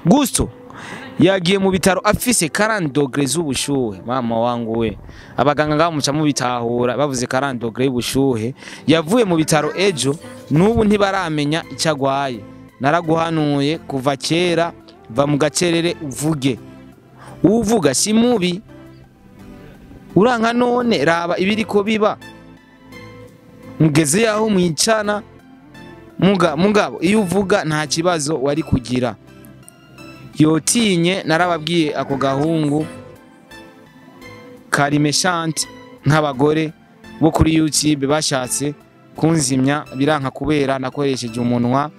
Gusto yagiye mu bitaro afise 40 degrés z'ubushuhe. Mama wangu we, abaganga ngaho muca mubitahura, bavuze 40 degrés y'ubushuhe. Yavuye mu bitaro ejo, n'ubu ntibaramenya icyo agwaye. Naraguhanuye kuva kera, va mu gacerere uvuge. Uvuga si mubi, uranka none raba ibiriko biba, mugeze yaho mwicana. Mugabo iyo uvuga nta kibazo wari kugira. Yotinye, narababwiye ako gahungu kari méchant nk'abagore bo kuri YouTube bashatse kunzimya biranka kubera nakoresheje umunwa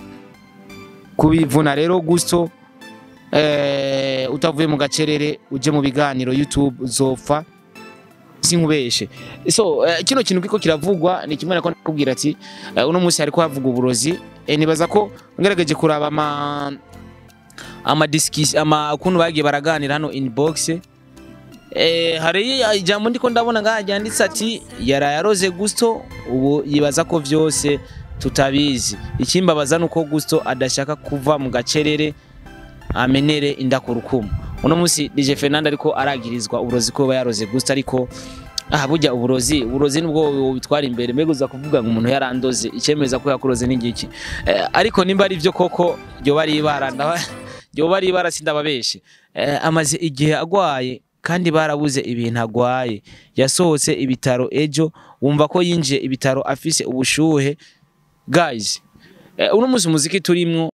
kubivuna. Rero Gusto, utavuye mu gacerere uje mu biganiro YouTube uzopfa, sinkubeshe. So kino kintu kiko kiravugwa ni kimwe nako nakubwira ati uno munsi hariko havuga uburozi. Nibaza ko ngerageje kuraba ama discussion, ama ukuntu bagiye baraganira hano inbox, hari ijambo ndiko ndabona ngaha ryanditse ati yarayaroze Gusto, ubu yibaza ko vyose tutabizi. Ikimbabaza nuko Gusto adashaka kuva mu gacerere amenere inda ku rukumu. Uno munsi DJ Fernando ariko aragirizwa uburozi ko yaroze Gusto, ariko aha burya uburozi nubwo bitwara imbere, mbega uza kuvuga ngo umuntu yarandoze, icemeza ko yakuroze n'igiki? Ariko nimba ari byo koko, ryo bari ibara, ryo bari ibara, sindababeshe. Amaze igihe agwaye kandi barabuze ibintu agwaye. Yasohotse ibitaro ejo, wumva ko yinjiye ibitaro afise ubushuhe. Guys, uno munsi umuziki turimwo.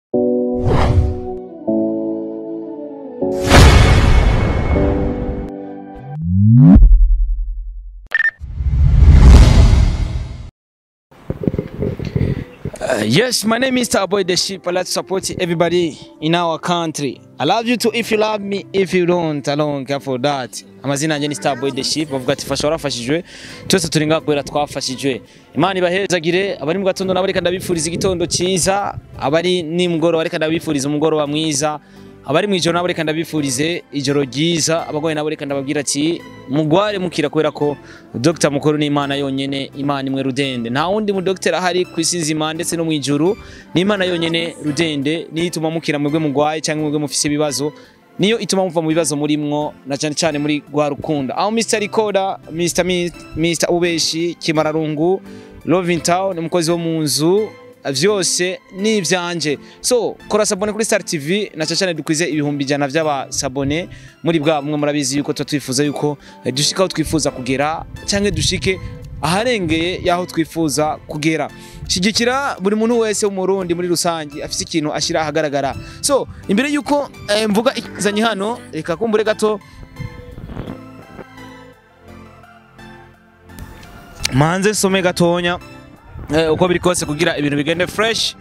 Yes, my name is Starboy the Sheep. I like to support everybody in our country. I love you too if you love me. If you don't, I don't care for that. Amazina yanjye ni Starboy the Sheep. Bavuga ati fasha warafashijwe. Twese turi ngaha kubera twafashijwe. Imana ibahezagire. Abari mu gatondo nabo reka ndabifuriza igitondo cyiza. Abari nimugoroba reka ndabifuriza umugoroba mwiza. Abari mu ijoro nabo reka ndabifurize ijoro ryiza. Abagwayi nabo reka ndababwira ati mugware mukira, kubera ko Dr mukuru ni Imana yonyene, Imana imwe rudende. Nta wundi mu doctor ahari ku isi nzima ndetse no mu ijuru, ni Imana yonyene rudende, niyo ituma mukira mwebwe mugwaye cyangwa mwebwe mufise ibibazo, niyo ituma muva mu bibazo murimwo, na cyane cyane muri rwa rukundo. Aho Mr Recorder, Mr Ubeshi Kimararungu, Loving Town, umukozi wo mu nzu, vyose ni ivyanje. So kora s'abonner kuri Star TV, na cyane cyane dukwize 100,000 vy'aba s'abonner muri bwa bumwe. Murabizi yuko tuba twifuza yuko dushika aho twifuza kugera, cyangwa dushike aharengeye yaho twifuza kugera. Shigikira buri muntu wese w'umurundi muri rusangi afise ikintu ashira ahagaragara. So imbere yuko mvuga ikizanye hano, reka kumbure gato manze some gatonya, uko biri kose kugira ibintu bigende fresh.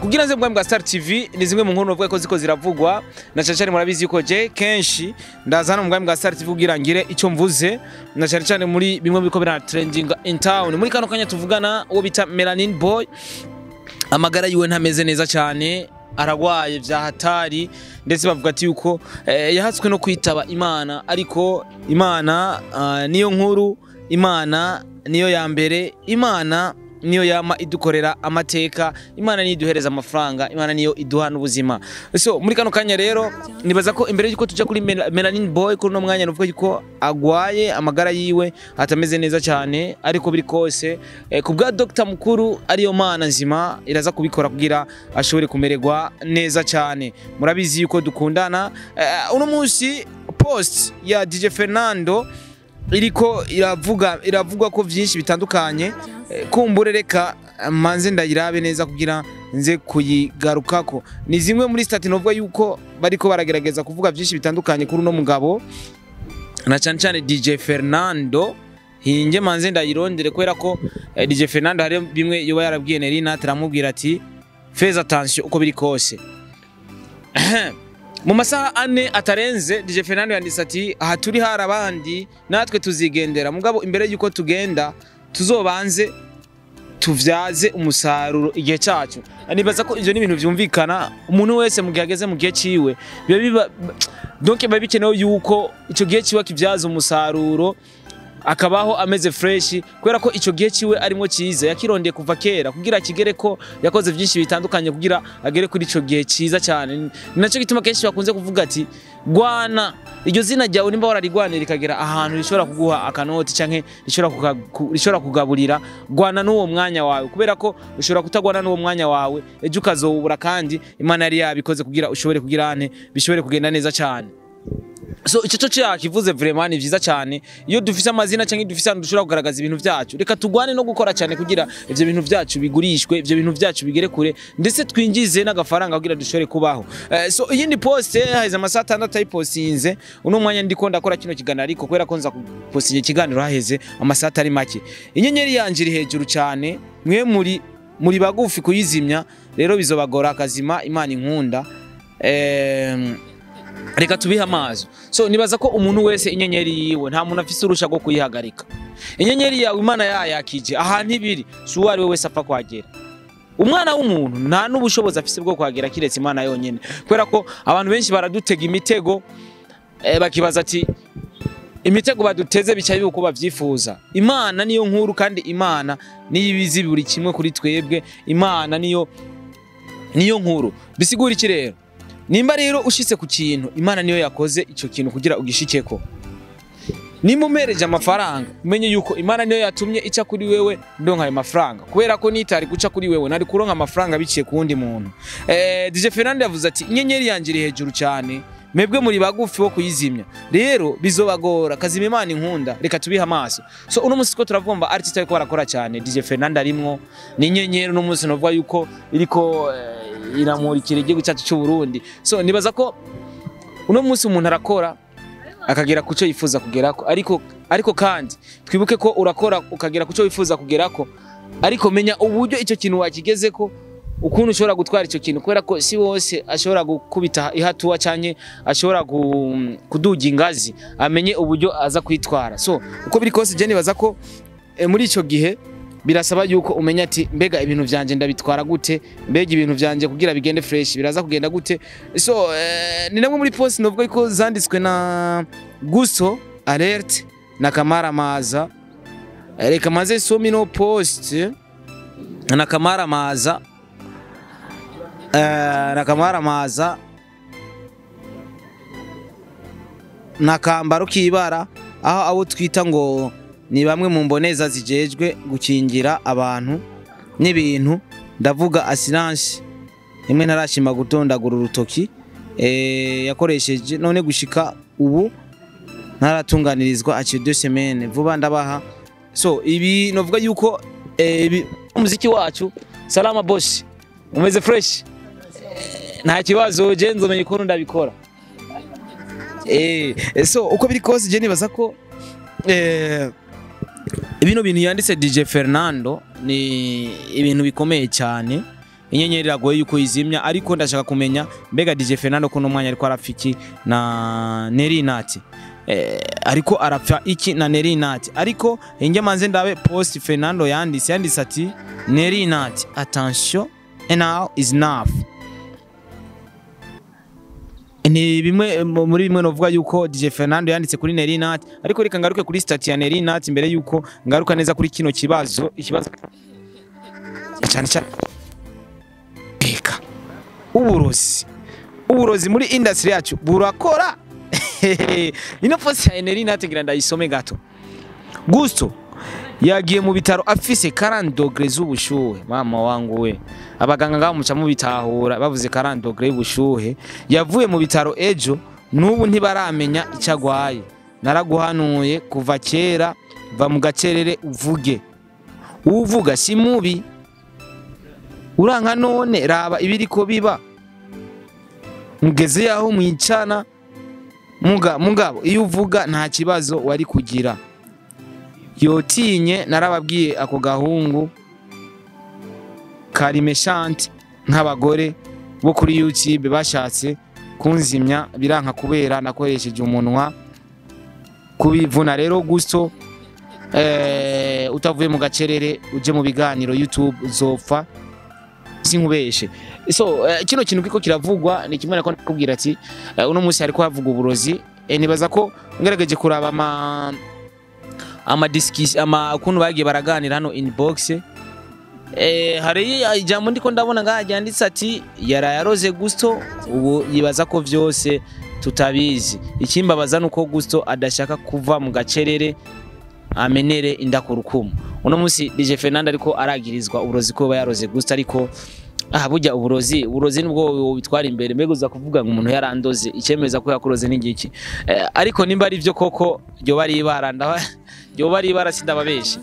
Kugira nze mbwa Star TV, ni zimwe mu nkuru novuga ko ziko ziravugwa, na cyane cyane murabizi yuko je kenshi ndaza hano mu bwa Star TV kugira ngire icyo mvuze, na cyane cyane muri bimwe biko bira trending in town. Muri kano kanya tuvugana, uwo bita Melanin Boy amagara yiwe ntameze neza cyane, aragwaye vya hatari, ndetse bavuga ati yuko yahatswe no kwitaba Imana. Ariko Imana niyo nkuru, Imana niyo ya mbere, Imana niyo yama idukorera amateka, Imana niyo iduhereza amafaranga, Imana niyo iduha n'ubuzima. So muri kano kanya rero nibaza ko imbere yuko tuja kuri Melanin Boy, kuri no mwanya nuvuga yuko agwaye, amagara yiwe atameze neza cyane, ariko biri kose ku bwa Dr mukuru ariyo Mana nzima iraza kubikora kugira ashobore kumererwa neza cyane. Murabizi yuko dukundana. Uno munsi post ya DJ Fernando iriko iravuga, iravugwa ko vyinshi bitandukanye. Kumbure reka manze ndayirabe neza kugira nze kuyigarukako. Ni zimwe muri statut novuga yuko bariko baragerageza kuvuga vyinshi bitandukanye kuri uno mugabo, na cyane cyane DJ Fernando. Hinge manze ndayirondere, kubera ko DJ Fernando hari bimwe yoba yarabwiye Nerina, taramubwira ati fais attention uko biri kose. Mu masaha 4 atarenze, DJ Fernando yanditse ati aha turi hari abandi, natwe tuzigendera, mugabo imbere yuko tugenda tuzobanze tuvyaze umusaruro igihe cyacu. Nibaza ko ivyo ni ibintu vyumvikana, umuntu wese mu gihe ageze mu gihe ciwe biba biba donc biba bikenewe yuko ico gihe ciwe kivyaza umusaruro. Akabaho ameze fresh, kubera ko ico gihe ciwe arimo ciza yakirondeye kuva kera kugira kigere ko yakoze byinshi bitandukanye kugira agere kuri ico gihe ciza cyane. Ni naco gituma kenshi bakunze kuvuga ati gwana iryo zina ryawe, nimba wararigwanira rikagera ahantu rishobora kuguha akanoti canke rishobora kugaburira, gwana n'uwo mwanya wawe, kubera ko ushobora kutagwana n'uwo mwanya wawe ejo ukazowubura, kandi Imana yari yabikoze kugira ushobore kugira ane bishobore kugenda neza cyane. So ico cyo cyakivuze vraiment ni vyiza cyane. Iyo dufise amazina canke dufise ahantu dushobora kugaragaza ibintu vyacu, reka tugwane no gukora cyane kugira ivyo bintu vyacu bigurishwe, ivyo bintu vyacu bigere kure, ndetse twinjize n'agafaranga kugira dushobore kubaho. So iyindi post haheze amasaha 6 ayipostinze. Uno mwanya ndiko ndakora kino kiganiro, ariko kubera ko nza kupostinga ikiganiro haheze amasaha atari make. Inyenyeri yanje iri hejuru cyane, mwe muri bagufi kuyizimya, rero bizobagora akazima. Imana inkunda, reka tubihe amazi. So nibaza ko umuntu wese inyenyeri yiwe nta muntu afise urusha rwo kuyihagarika. Inyenyeri yawe Imana yayakije ahantu ibiri, si uwo ari we wese apfa kuhagera. Umwana w'umuntu nta n'ubushobozi afise bwo kuhagera kiretse Imana yonyene, kubera ko abantu benshi baradutega imitego, bakibaza ati imitego baduteze bicaye uko bavyifuza. Imana niyo nkuru, kandi Imana niyo ibizi buri kimwe kuri twebwe. Imana niyo nkuru. Bisigura iki rero? Nimba rero ushitse ku kintu, Imana niyo yakoze ico kintu kugira ugishikeko. Nimba umereje amafaranga, umenye yuko Imana niyo yatumye ica kuri wewe ndonka ayo mafaranga, kubera ko nitari guca kuri wewe nari kuronka amafaranga biciye ku wundi muntu. DJ Fernando yavuze ati inyenyeri yanje iri hejuru cyane, mwebwe muri bagufi bo kuyizimya, rero bizobagora kazima. Imana inkunda, reka tubihe amaso. So uno munsi ko turavumba artist ariko barakora cyane, DJ Fernando arimwo, ni inyenyeri uno munsi novuga yuko iriko iramurikira igihugu cyacu cy'u Burundi. So nibaza ko uno munsi umuntu arakora akagera kuco yifuza kugerako, ariko kandi twibuke ko urakora ukagera kuco wifuza kugerako, ariko menya uburyo ico kintu wakigezeko, ukuntu ushobora gutwara ico kintu, kubera ko si wose ashobora gukubita ihatuwa canke ashobora kuduga ingazi, amenye uburyo aza kwitwara. So uko biri kose je nibaza ko muri ico gihe birasaba yuko umenya ati mbega ibintu vyanje ndabitwara gute, mbega ibintu vyanje kugira bigende fresh biraza kugenda gute. So ni namwe muri post novuga ko zanditswe na Gusto Alert na Kamara Maza. Reka maze somi no post na Kamara Maza, na Kamara Maza na kambaro kibara, aho abo twita ngo ni bamwe mu mboneza zijejwe gukingira abantu n'ibintu, ndavuga assurance imwe ntarashima gutondagura urutoki yakoresheje, none gushika ubu ntaratunganirizwa aciye 2 semaines vuba ndabaha. So ibi novuga yuko umuziki wacu. Salama boss, umeze fresh, nta kibazo, je nzomenye ukuntu ndabikora. So uko biri kose je nibaza ko bino bintu yanditse DJ Fernando ni ibintu bikomeye cyane. Inyenyeri iragoye yuko izimya, ariko ndashaka kumenya mbega DJ Fernando kuno mwanya ariko arapfa iki na Nelly Nat, ariko arapfa iki na Nelly Nat. Ariko inge manze ndabe post Fernando yanditse ati Nelly Nat attention and now is enough. Ni bimwe muri bimwe novuga yuko DJ Fernando yanditse kuri Nelly Nat, ariko reka ngaruke kuri stat ya Nelly Nat imbere yuko ngaruka neza kuri kino kibazo, ikibazo cyane cyane eka uburozi muri industry yacu burakora. Ino post ya Nelly Nat ngira ndayisome gato. Gusto yagiye mu bitaro afise 40 degrés z'ubushuhe. Mama wangu we, abaganga ngaho muca mubitahura bavuze 40 degrés y'ubushuhe. Yavuye mu bitaro ejo, n'ubu ntibaramenya icagwaye. Naraguhanuye kuva kera, va mu gacerere uvuge. Uvuga si mubi, uranka none raba ibiriko biba. Mugeze yaho mwicana mugabo iyo uvuga nta kibazo wari kugira. Yotinye narababwiye ako gahungu kari meshante nk'abagore bo kuri YouTube bashatse kunzimya biranka kubera nakoresheje umunwa kubivuna. Rero Gusto utavuye mu gacerere uje mu biganiro YouTube uzopfa, sinkubeshe. So kino kintu kiko kiravugwa ni kimwe nako nakubwira ati uno munsi hariko havugwa uburozi. Nibaza ko ngerageje kuraba Ama discussion, ama ukuntu bagiye baraganira hano inbox. Hari ijambo ndiko ndabona ngaha ryanditse ati yarayaroze Gusto, ubu yibaza ko vyose tutabizi. Ikimbabaza nuko Gusto adashaka kuva mu gacerere amenere inda ku rukumu. Uno munsi DJ Fernando ariko aragirizwa uburozi ko yaroze Gusto, ariko aha burya uburozi nubwo bitwara imbere. Mbega uza kuvuga ngo umuntu yarandoze, icemeza ko yakuroze n'igiki? Ariko nimba ari byo koko ryo bari ibara, ryo bari ibara, sindababeshe.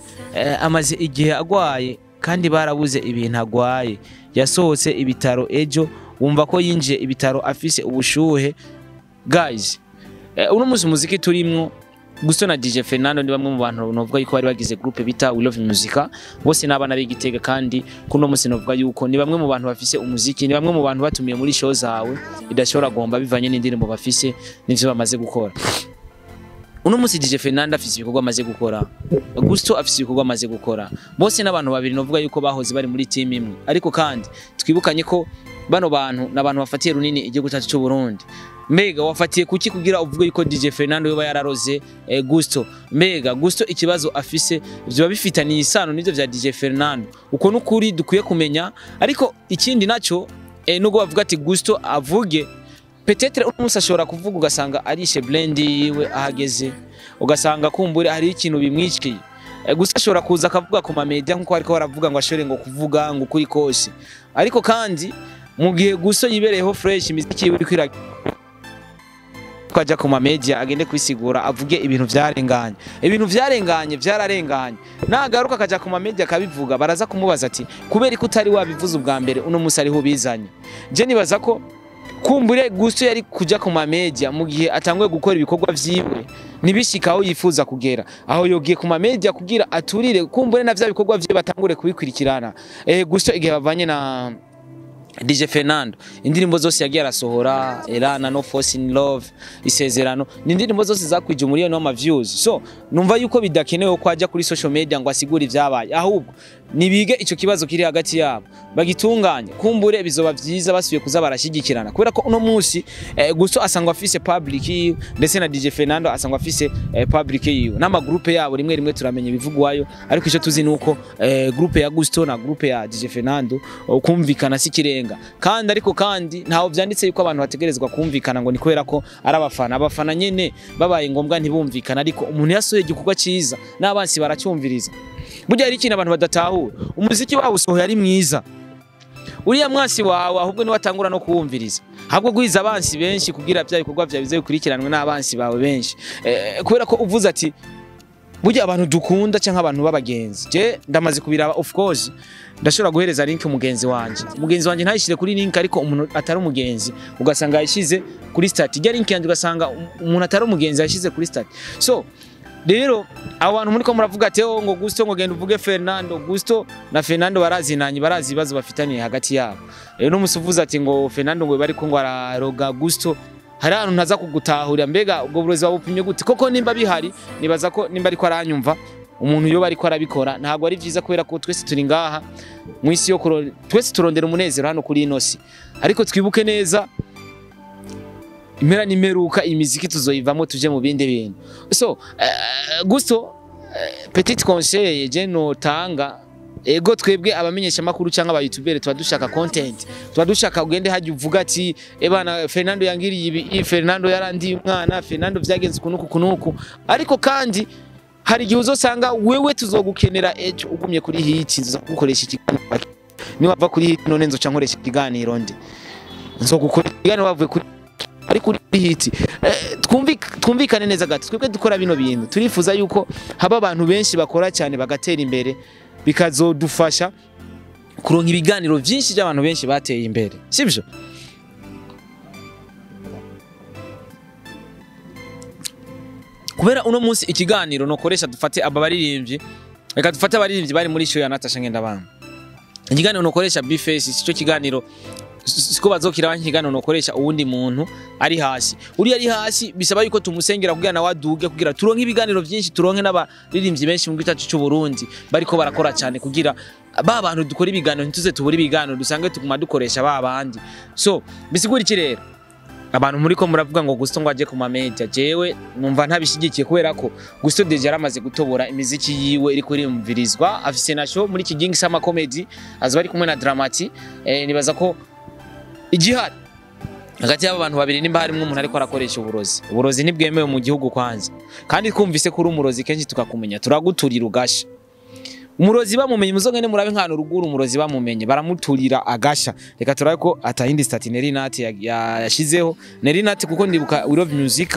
Amaze igihe agwaye kandi barabuze ibintu agwaye. Yasohotse ibitaro ejo, wumva ko yinjiye ibitaro afise ubushuhe. Guys, uno munsi muziki turimwo, Gusto na DJ Fernando ni bamwe mu bantu novuga yuko bari bagize groupe bita We Love Musica. Bose n'abana b'Igitega, kandi kuno munsi novuga yuko ni bamwe mu bantu bafise umuziki, ni bamwe mu bantu batumiye muri show zawe idashobora gomba bivanye n'indirimbo bafise n'ivyo bamaze gukora. Uno munsi DJ Fernando afise ibikorwa amaze gukora, Gusto afise ibikorwa amaze gukora. Bose n'abantu babiri novuga yuko bahoze bari muri team imwe, ariko kandi twibukanye ko bano bantu n'abantu bafatiye runini igihugu cyacu cy'u Burundi. Mbega wafatiye kuki kugira uvuge yuko DJ Fernando yoba yararoze Gusto? Mbega Gusto ikibazo afise vyoba bifitaniye isano n'ivyo vya DJ Fernando? Uko nukuri dukwiye kumenya. Ariko ikindi naco, nubwo bavuga ati Gusto avuge, peut-être umunsi ashobora kuvuga ugasanga arishe blend yiwe ahageze, ugasanga kumbure hari ikintu bimwikiye. Gusa ashobora kuza akavuga ku ma media nkuko ariko baravuga ngo ashore ngo kuvuga ngo kuri kose. Ariko kandi mu gihe Gusto yibereyeho fresh, imiziki yiwe iri kwaja ku ma media agende kwisigura avuge ibintu vyarenganye, ibintu vyarenganye vyararenganye, nagaruka akaja ku ma media akabivuga, baraza kumubaza ati kubera ko utari wabivuze ubwa mbere, uno musi ariho bizanye. Je nibaza ko kumbure Gusto yari kuja ku ma media mu gihe atanguye gukora ibikorwa vyiwe nibishika aho yifuza kugera, aho yogiye ku ma media kugira aturire kumbure na vya bikorwa vyiwe batangure kubikurikirana. Gusto igihe bavanye na DJ Fernando, indirimbo zose yagiye arasohora, Erana, No Force in Love, Isezerano, ni indirimbo zose zakwije umuriyoni w'ama views. So numva yuko bidakenewe ko ajya kuri social media ngo asigure ivyabaye, ahubwo nibige ico kibazo kiri hagati yabo bagitunganye, kumbure bizoba vyiza basubiye kuza barashyigikirana. Kubera ko uno munsi Gusto asangwa afise public yiwe, ndetse na DJ Fernando asangwa afise public yiwe, n'ama groupe yabo rimwe rimwe turamenya ibivugwayo. Ariko ico tuzi nuko groupe ya Gusto na groupe ya DJ Fernando kumvikana si kirenga. Kandi ariko kandi ntaho vyanditse yuko abantu bategerezwa kumvikana ngo ni kubera ko ari abafana. Abafana nyene babaye ngombwa ntibumvikana, ariko umuntu yasohoye igikorwa ciza n'abansi baracyumviriza. Burya hari ikintu abantu badatahura, umuziki wawe usohoye ari mwiza, uriya mwasi wawe ahubwo niwe atangura no kuwumviriza. Ahubwo gwiza abansi benshi kugira bya bikorwa vyawe bize bikurikiranwe n'abansi bawe benshi. Kubera ko uvuze ati burya abantu dukunda canke abantu b'abagenzi, je ndamaze kubiraba, of course ndashobora guhereza link umugenzi wanje, umugenzi wanje ntayishire kuri link, ariko umuntu atari umugenzi ugasanga yashize kuri start ijya link yanje, ugasanga umuntu atari umugenzi yashize kuri start. So rero abo bantu muri ko muravuga ati oh, ngo Gusto ngo genda uvuge Fernando, Gusto na Fernando barazinanye, barazi ibibazo bafitaniye hagati yabo. Rero n'umusuvuza ati ngo Fernando ngo bari ko ngo araroga Gusto, hari ahantu ntaza kugutahurira. Mbega ubwo burozi wabupimye gute koko? Nimba bihari, nibaza ko nimba ariko aranyumva umuntu yo bariko arabikora ntabwo ari vyiza, kubera ko twese turi ngaha mu isi yo twese turondera umunezero hano kuri ino si. Ariko twibuke neza impera n'imeruka imiziki tuzoyivamo tuje mu bindi bintu. So Gusto, petit conseil je notanga, ego twebwe abamenyesha makuru cyangwa aba YouTuber tuba dushaka content, tuba dushaka ugende haje uvuga ati ebana Fernando yangiriye ibi, Fernando yarandiye umwana, Fernando vyagenze kunuku kunuku. Ariko kandi hari igihe uzosanga wewe tuzogukenera ejo ugumye kuri hit, nzogukoresha ikiganiro niwava kuri hit, none nzoca nkoresha ikiganiro ndi nzogukora ikiganiro wavuye kuri ariko kuri hit. Twumvikane neza gato, twebwe dukora bino bintu turifuza yuko haba abantu benshi bakora cyane bagatera imbere, bikazodufasha kuronka ibiganiro byinshi by'abantu benshi bateye imbere, sibyo? Kubera uno munsi ikiganiro nokoresha, dufate aba baririmbyi, reka dufate abaririmbyi bari muri show ya Natasha Ngendabana, ikiganiro nokoresha Bface sico kiganiro siko bazokira ikiganiro nokoresha uwundi muntu ari hasi. Uri ari hasi bisaba yuko tumusengera kugira na waduge, kugira turonke ibiganiro byinshi, turonke n'abaririmbyi benshi mu gihugu cy'u Burundi bariko barakora cyane, kugira ba bantu dukora ibiganiro ntituze tubura ibiganiro, dusange tuguma dukoresha ba bandi. So bisigura iki rero? Abantu muri ko muravuga ngo Gusto ngo aje ku mamedia, jewe numva ntabishigikiye kubera ko Gusto déjà yaramaze gutobora, imiziki yiwe iri kurimvirizwa, afise na show muri Kigingi Summer Comedy, azoba ari kumwe na Dramati. Nibaza ko igihari hagati y'aba bantu babiri, nimba harimo umuntu ariko arakoresha uburozi, uburozi ntibwemewe mu gihugu kwanza, kandi twumvise ko uri umurozi kenshi tukakumenya, turaguturira ugasha. Umurozi bamumenye, muzogende murabe nk'ahantu ruguru, umurozi bamumenye baramuturira agasha. Reka turabe ko atayindi statut Nelly Nat yashizeho. Nelly Nat, kuko ndibuka We Love Music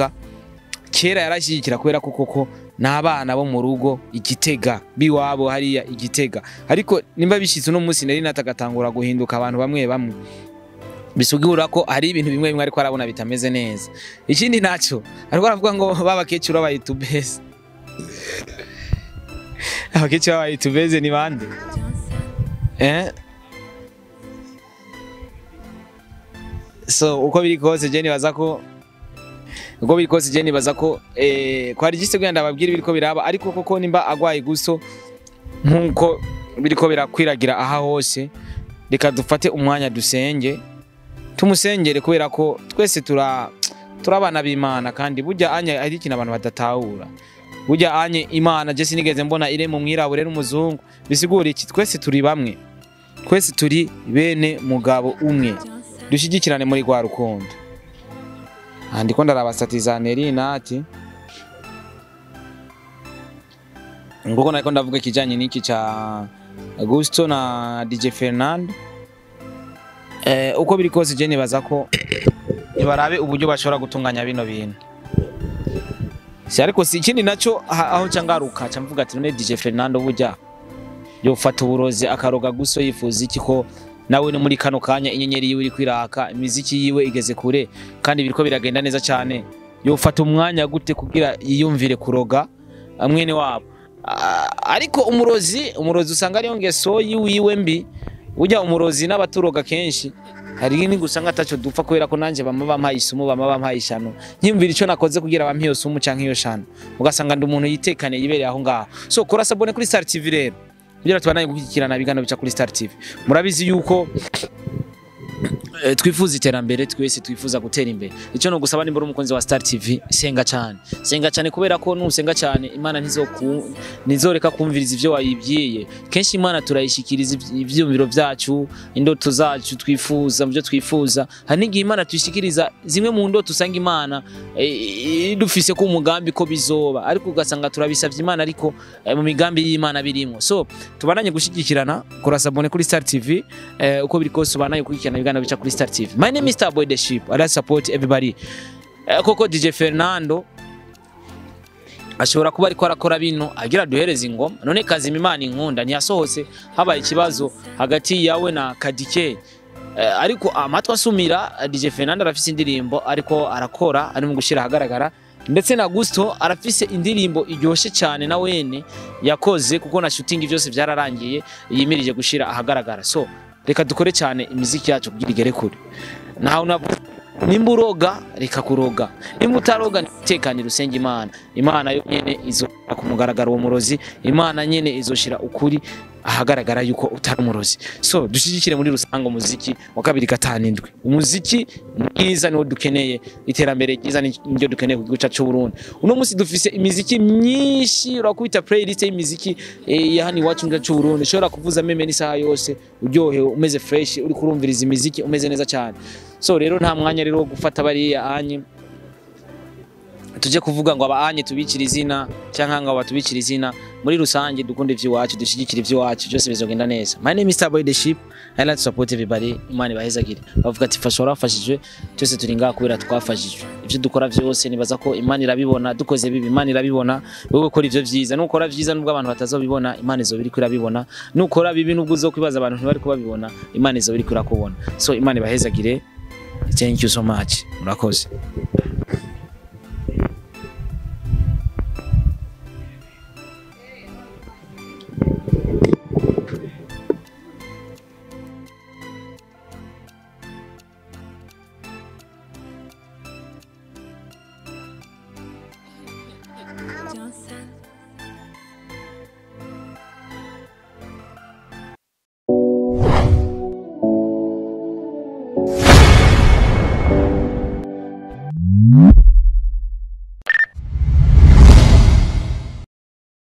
kera yarashyigikira, kubera ko koko n'abana bo mu rugo igitega biwabo hariya igitega. Ariko nimba bishitse uno munsi Nelly Nat agatangura guhinduka, abantu bamwe bamwe bisugura ko hari ibintu bimwe bimwe ariko arabona bitameze neza. Ikindi naco, ariko aravuga ngo babakecuru abayitubeze, abakecuru abayitubeze ni bande? So uko biri kose je nibaza ko kwari gise kugira ndababwira ibiriko biraba. Ariko koko nimba agwaye guso nkuko biriko birakwiragira aha hose, reka dufate umwanya dusenge, tumusengere, kubera ko twese turabana b'Imana. Kandi burya anya ari ikintu abantu badatahura, burya anye Imana je sinigeze mbona ire mu mwirabure n'umuzungu. Bisigura iki? Twese turi bamwe, twese turi bene mugabo umwe. Dushyigikirane muri rwa rukundo. Aha ndiko ndaraba statut za Nelly Nat, nguko nariko ndavuga ikijanye n'iki ca Gusto na DJ Fernando. Uko biri kose je nibaza ko nibarabe uburyo bashobora gutunganya bino bintu. Si ariko si ikindi naco, aho nca ngaruka nca mvuga ati: none DJ Fernando burya yofata uburozi akaroga Gusto yifuza iki, ko nawe no muri kano kanya inyenyeri yiwe iri kwiraka, imiziki yiwe igeze kure kandi biriko biragenda neza cyane? Yofata umwanya gute kugira yiyumvire kuroga mwene wabo? Ariko umurozi usanga ariyo ngeso yiwiwe mbi. Burya umurozi n'abaturoga kenshi hari ni gusanga ataco dupfa, kubera ko nanje bama bampaye isumu, bama bampaye ishano, nkiyumvira ico nakoze kugira bampe iyo sumu canke iyo shano, ugasanga ndi umuntu yitekane yibereye aho ngaho. So kora s'abonner kuri Star TV rero kugira tubandanye gukurikirana ibiganiro bica kuri Star TV. Murabizi yuko twifuza iterambere, twese twifuza gutera imbere. Icyo no gusaba, nimba uri umukunzi wa Star TV, senga cyane, senga cyane, kubera ko nusenga cyane Imana ntizoreka kumviriza ivyo wayibwiye. Kenshi Imana turayishikiriza ivyumviro vyacu, indoto zacu twifuza, mu byo twifuza. Hari n'igihe Imana tuyishikiriza zimwe mu ndoto, usanga Imana idufise ko umugambi ko bizoba, ariko ugasanga turabisavye Imana, ariko mu migambi y'Imana birimo. So tubandanye gushyigikirana, kora s'abonner kuri Star TV. Uko biri kose ubandanye gukurikirana ibiganiro bica kuri Star TV. My name is Star Boy the Ship. I like support everybody. Koko DJ Fernando ashobora kuba ariko arakora bino agira duhereze ingoma. None Kazima Imana inkunda ntiyasohotse habaye ikibazo hagati yawe na Kadike? Ariko amatwi asumira, DJ Fernando arafise indirimbo ariko arakora, ari mu gushira ahagaragara, ndetse na Gusto arafise indirimbo iryoshe cyane na wene yakoze, kuko na shooting byose byararangiye, yimirije gushira ahagaragara. So reka dukore cyane imiziki yacu kugira igere kure. Naho navuze, nimba uroga reka kuroga, nimba utaroga tekanira usenge Imana. Imana yo nyene izo ku mugaragaro uwo murozi, Imana nyene izoshira ukuri ahagaragara yuko utari umurozi. So dushyigikire muri rusange umuziki wa 2007. Umuziki mwiza niwo dukeneye, iterambere ryiza niryo dukeneye ku gihugu cyacu cy'u Burundi. Uno munsi dufise imiziki myinshi, urakubita playlist y'imiziki ya hano iwacu mu gihugu cy'u Burundi, ushobora kuvuza même n'isaha yose uryohewe, umeze fresh, uri kurumviriza imiziki umeze neza cyane. So rero nta mwanya rero wo gufata bariya anye tuje kuvuga ngo aba anye tubikira izina cyangwa ngo batubikira izina. Muri rusange dukunde ivy'iwacu, dushyigikire ivy'iwacu, byose bizogenda neza. My name is Starboy the Ship. I like to support everybody. Imana ibahezagire. Bavuga ati fasha warafashijwe. Twese turi ngaha kubera twafashijwe. Ivyo dukora vyose nibaza ko Imana irabibona. Dukoze bibi Imana irabibona. Wewe ukora ivyo vyiza, nukora vyiza nubwo abantu batazobibona, Imana izoba iriko irabibona. Nukora bibi nubwo uzokwibaza abantu ntibari kubabibona, Imana izoba iriko irakubona. So Imana ibahezagire. Thank you so much. Murakoze.